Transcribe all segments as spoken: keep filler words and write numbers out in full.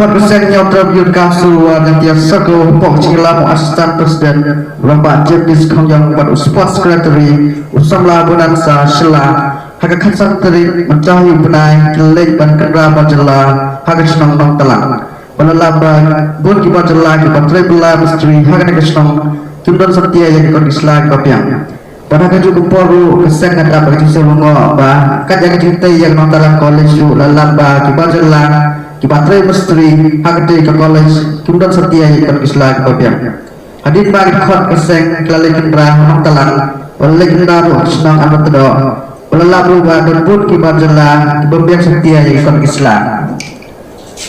Pat ka seng Hynñiewtrep Youth Council War Jaiñtia Circle, hapoh ka jingïalam u Assistant President, u Rangbah James Khongïong bad u Sports Secretary, u samla Bonanza Shylla, ha ka khatsan tarik mynta hi u bnai, ki la leit ban kynrad bar jylla ha ka shnong Nongtalang. Ba la lap ba bun ki bar jylla kiba trei bylla mistri ha kane ka shnong kim don satia ïa ki kot ki sla kiba biang. Bad ha kajuh ka por ruh ka seng ka dap ka jingsngew lyngngoh ba kat ïa ka jingtei ïa ka Nongtalang College ruh la lap ba ki bar jylla kiba trei mistri ha katei ka college kim don satia ïa ki kot ki sla kiba biang. Hadien ba ki dkhot ka seng ki la leit kynrad ha Nongtalang, ba la leit kynrad ruh ha ka shnong Amlatdoh, ba la lap ruh ba don bun ki bar jylla kiba biang satia ïa ki kot ki sla.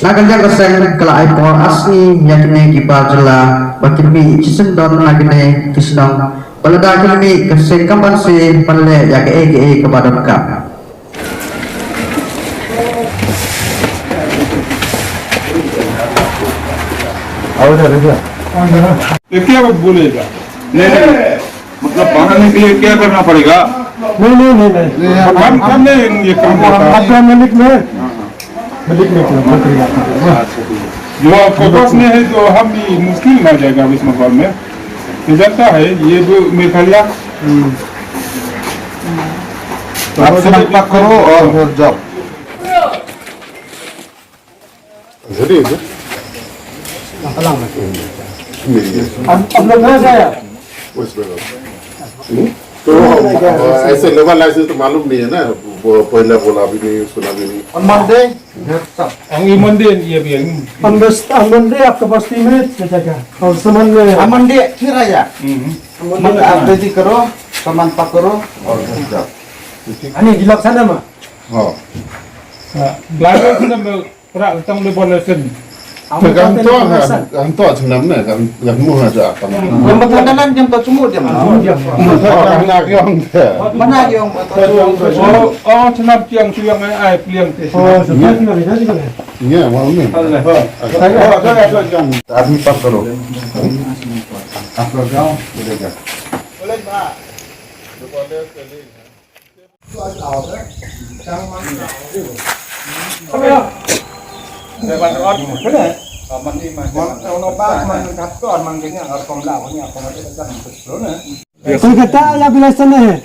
Na ka liang ka seng ka la ai por ar sngi ïa kine ki bar jylla ba kin mih shisyndon na kine ki shnong, ba lada kin mih ka seng kam ban sngewsih ban leh ïa kaei kaei kaba donkam. ये क्या बोलेगा? नहीं, नहीं, मतलब पढ़ाने के लिए क्या करना पड़ेगा? नहीं, नहीं, नहीं, नहीं। काम, काम नहीं, ये काम होता है। आपका मलिक में, हाँ, हाँ। मलिक में क्या, मंत्री का। अच्छा, ठीक है। जो फोकस में है, तो हम भी मुश्किल में आ जाएगा इस माहौल में। ये जानता है, ये जो मेघालय, हम्म। आप समझ मत करो और फिर जाओ। Ready है? हम, हम लोग कहाँ से आया? West Bengal। हम्म? तो, अ, ऐसे लेबर लाइसेंस तो मालूम नहीं है ना, वो पहला बोला भी नहीं, सुना भी नहीं। On Monday, हम ये Monday ये भी है। On West, on Monday आपका बस्ती में क्या जगह? और सामान में। On Monday फिर आया। हम्म। Monday आप ready करो, सामान pack करो और घर जाओ। Ani di laksana ma? Oh. Lalu kita Pra tang le bon lesen. Kan to, kan to chnam ne, kan, kan mu ha ja kan. Yang betul dalam jam tu semua jam. Mana yang betul. Oh, oh, chnam tiang tu yang ai ai pliang te. Oh, sudah sudah sudah sudah. Iya, mau ni. Allah. Saya ada jam. Tadi pas kalau. Apa kau? Boleh tak? Boleh, Pak. कोलकाता या भी लाइसेंस नहीं है?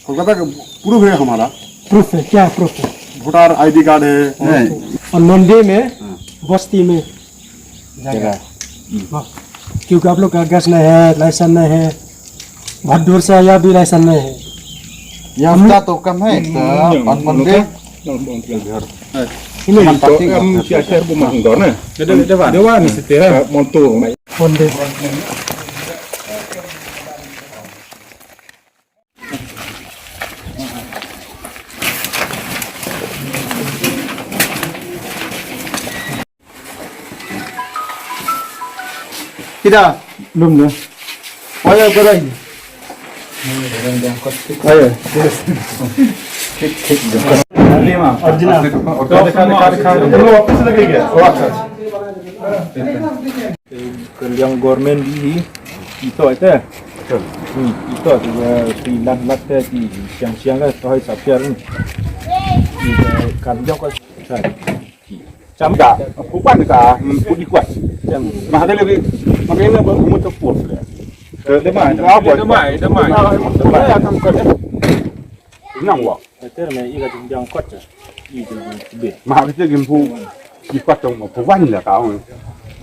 कोलकाता का प्रूफ है हमारा। प्रूफ है, क्या प्रूफ है? वोटर आईडी कार्ड है। नहीं। और मंडी में, हाँ। बस्ती में जगह। जगह। हाँ। क्योंकि आप लोग का गैस नहीं है, लाइसेंस नहीं है, बहुत दूर से आया भी लाइसेंस नहीं है। यहाँ हम का तो कम है, हम्म, तो हम्म, अपन हम्म, दे। हम्म, हम्म, हम्म। Ini, हम तो, पति हम क्या शहर को मांग दो ना। Dia, dia, dia, Wan. Dia, Wan, mesti dia. Monto. Monto. Kida? Belum dah. Ayo, berai. Ayo. Original. Dekha, dekha, dekha. Wo office lage kya? Oh, acha, acha. Ka liang government di hi, ito ite. Hmm, ito, ito, ti lan lat te, ti siang siang ka, to hai sa piar ni. Ti kan jok ka. Cham ka, pu pan ka, pu di kwat. Ma ka le, ma ka le ba mu to pu. De mai, de mai, de mai. Ya kam ka. Nang wa. Ter me i ka jing jang kot. I jing be. Ma ka te gim pu. Ki kwat tong ma pu wan la ka ong.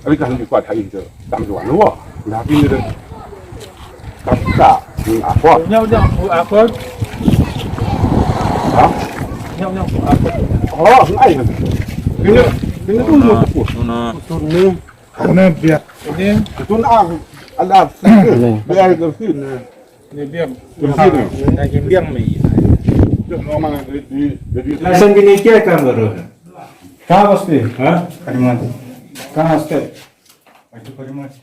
Abi kan ki kwat ha in te. Tam tu wan wa. Na ki ni de. Ka ka. Ni a kwat. Nyau nyau a kwat. Ha? Nyau nyau a kwat. Oh, ngai. Kini kini tu mo tu. Tuna. Tuna biak. Ini. Tuna. Ala. Biak tu sini. Ni biang. Ni biang. Ni biang ni. Langsung gini kya kam baru. Kya basti? Ha? Kalimat. Kya basti? Itu kalimat.